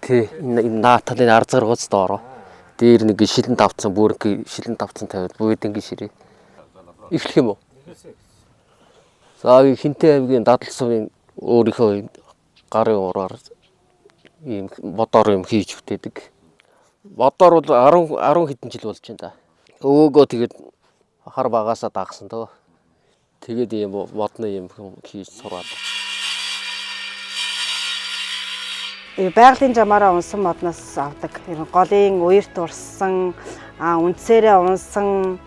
Тий. Энэ нааталын арзгаргууц доороо. Дээр нэг шилэн давцсан бүрэнхий шилэн давцсан тавиад буйдангийн ширээ. Эхлэх юм уу? За Хинтээ аймгийн Дадлсувын өөрийнхөө гарын ураар ийм модоор юм хийж бүтээдэг. Модоор бол 10 10 хэдэн жил болж байна да. Өвөөгөө тэгээд хар багаасаа дагсан дөө. Тэгээд ийм модны юм хийж сураад. Байгалийн жамаараа унсан модноос авдаг. Ер нь голын үерт урссан, үндсээрээ унсан,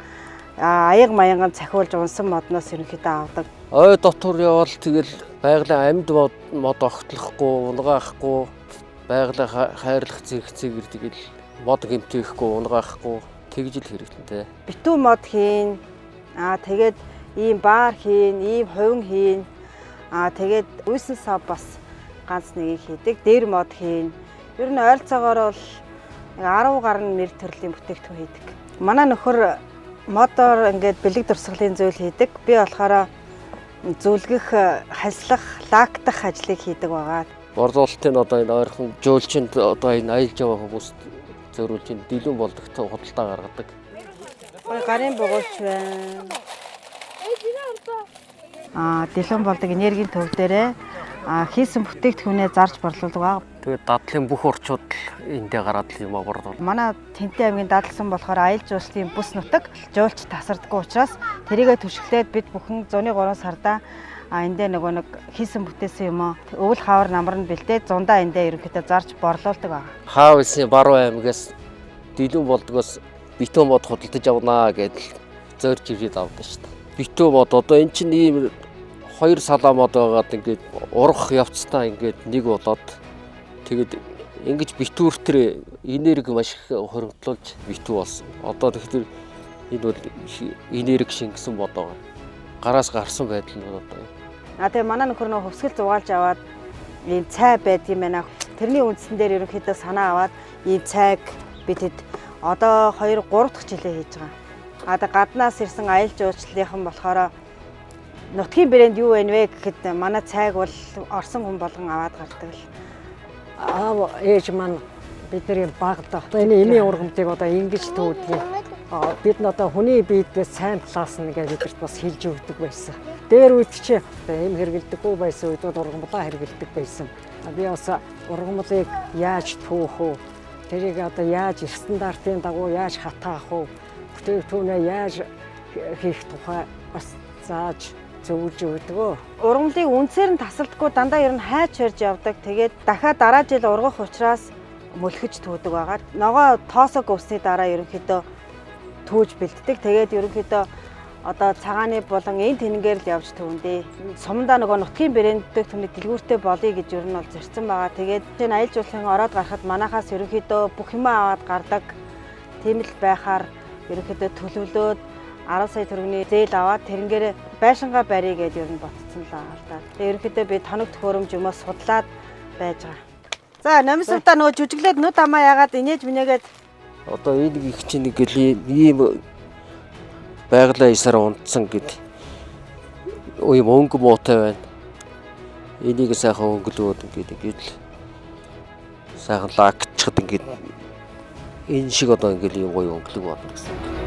аяга маянган цахиулж унсан модноос ерөнхийдөө авдаг. Ой дотор явбал тэгэл байгалийн амьд мод огтлохгүй, унгаахгүй, байгалаа хайрлах зэрэгцээгээр тэгэл мод гэмтээхгүй, унгаахгүй тэгж л хэрэглэнтэй. Битүү мод хийн. Тэгээд ийм баар хийн, ийм хувин хийн. Тэгээд үйсэн сав бас ганц нэгийг хийдэг. Дээр мод хийн. Ер нь ойролцоогоор бол 10 гаруй нэр төрлийн бүтээгдэхүүн хийдэг. Манай нөхөр модоор ингээд бэлэг дурсгалын зүйл хийдэг. Би болохоор зүлгэх, хаслах, лактах ажлыг хийдэг байгаа. Борлуулалтын одоо энэ ойрхон жуулчинд одоо энэ аялж яваа хүмүүст зориулж энэ дэлгүүн болдог худалдаа гаргадаг. Ой, гарын бугуйч байна. Дэлгүүн болдог энергийн төв дээрээ хийсэн бүтээгдэхүүнээ зарж борлуулдаг ба. Тэгээд дадлын бүх орчууд л эндээ гараад л юм борлуул. Манай Тэнтэй аймгийн дадлсан болохоор аялал жуулчлалын бүс нутаг жуулч тасардаггүй учраас тэрийгэ түшиглээд бид бүхэн зуны 3 сарда эндээ нөгөө нэг хийсэн бүтээсэн юм уу өвөл хавар намар нь бэлдээд зундаа эндээ ерөнхийдөө зарж борлуулдаг байгаа. Хаа улсын баруун аймгаас дэлгүүн болдгоос битүү мод худалдаж авнаа гэдэл зорж ирээд авдаг шүү дээ. Битүү мод одоо эн чинь ийм хоёр салаа мод байгаад ингээд урах явцдаа ингээд нэг болоод тэгээд ингэж битүүртэр энерги маш их хуримтлуулж битүү болсон. Одоо тэгэхээр энэ бол энерги шингэсэн мод байгаа. Гараас гарсан байдал нь одоо. Тэгээ манай нөхөр нөө хөвсгөл зугаалж аваад ийм цай байдаг юм байна. Тэрний үндсэн дээр ерөнхийдөө санаа аваад ийм цайг бид хэд одоо 2 3 дахь жилээ хийж байгаа. Тэгээ гаднаас ирсэн аялал жуулчлалынхан болохоор нутгийн брэнд юу вэ гэхэд манай цайг бол орсон хүн болгон аваад гардаг л. Аав ээж маань бидний багад одоо энэ эмийн ургамлыг одоо ингэж төвдгийг бид нь одоо хүний биедээ сайн талаас нь гэж бидэрт бас хэлж өгдөг байсан. Дээр үед чи эм хэрэглэдэггүй байсан үед бол ургамлаа хэрэглэдэг байсан. Би бас ургамлыг яаж түүх вэ? Тэрийг одоо яаж стандартын дагуу яаж хатаах вэ? Бүтээгдэхүүнээ яаж хийх тухай бас зааж зөвлөж өгдөг. Ургамлыг үндсээр нь тасалдаггүй дандаа ер нь хайж барьж явдаг. Тэгээд дахиад дараа жил ургах учраас мөлхөж түүдэг байгаа. Ногоо тоосоо говсны дараа ерөнхийдөө түүж бэлддэг. Тэгээд ерөнхийдөө одоо цагааны болон энэ тэнгээр л явж төвөндөө. Сумдаа нөгөө нутгийн брэндтэй түүний дэлгүүртэй болъё гэж ер нь бол зорьсон байгаа. Тэгээд энэ аялал жуулчлалын ороод гарахад манахаас ерөнхийдөө бүх юм аваад гардаг. Тийм л байхаар ерөнхийдөө төлөвлөөд 10 сая төгрөгийн зээл аваад тэрнгээр байшингаа барья гэдээ ер нь ботцсон л байгаа л да. Тэгээ ерөнхийдөө би тоног төхөөрөмж юмаа судлаад байж байгаа. За номисвтаа нөгөө жүжиглээд нүд амаа яагаад инээж минээгээд одоо энэ их чинь нэг л ийм байгалаа исаар унтсан гэд ийм өнгө муутай байна. Энийг сайхан өнгөлөөд ингээд л сайхан лакчхад ингээд энэ шиг одоо ингээд ийм гоё өнгөлөг болно гэсэн.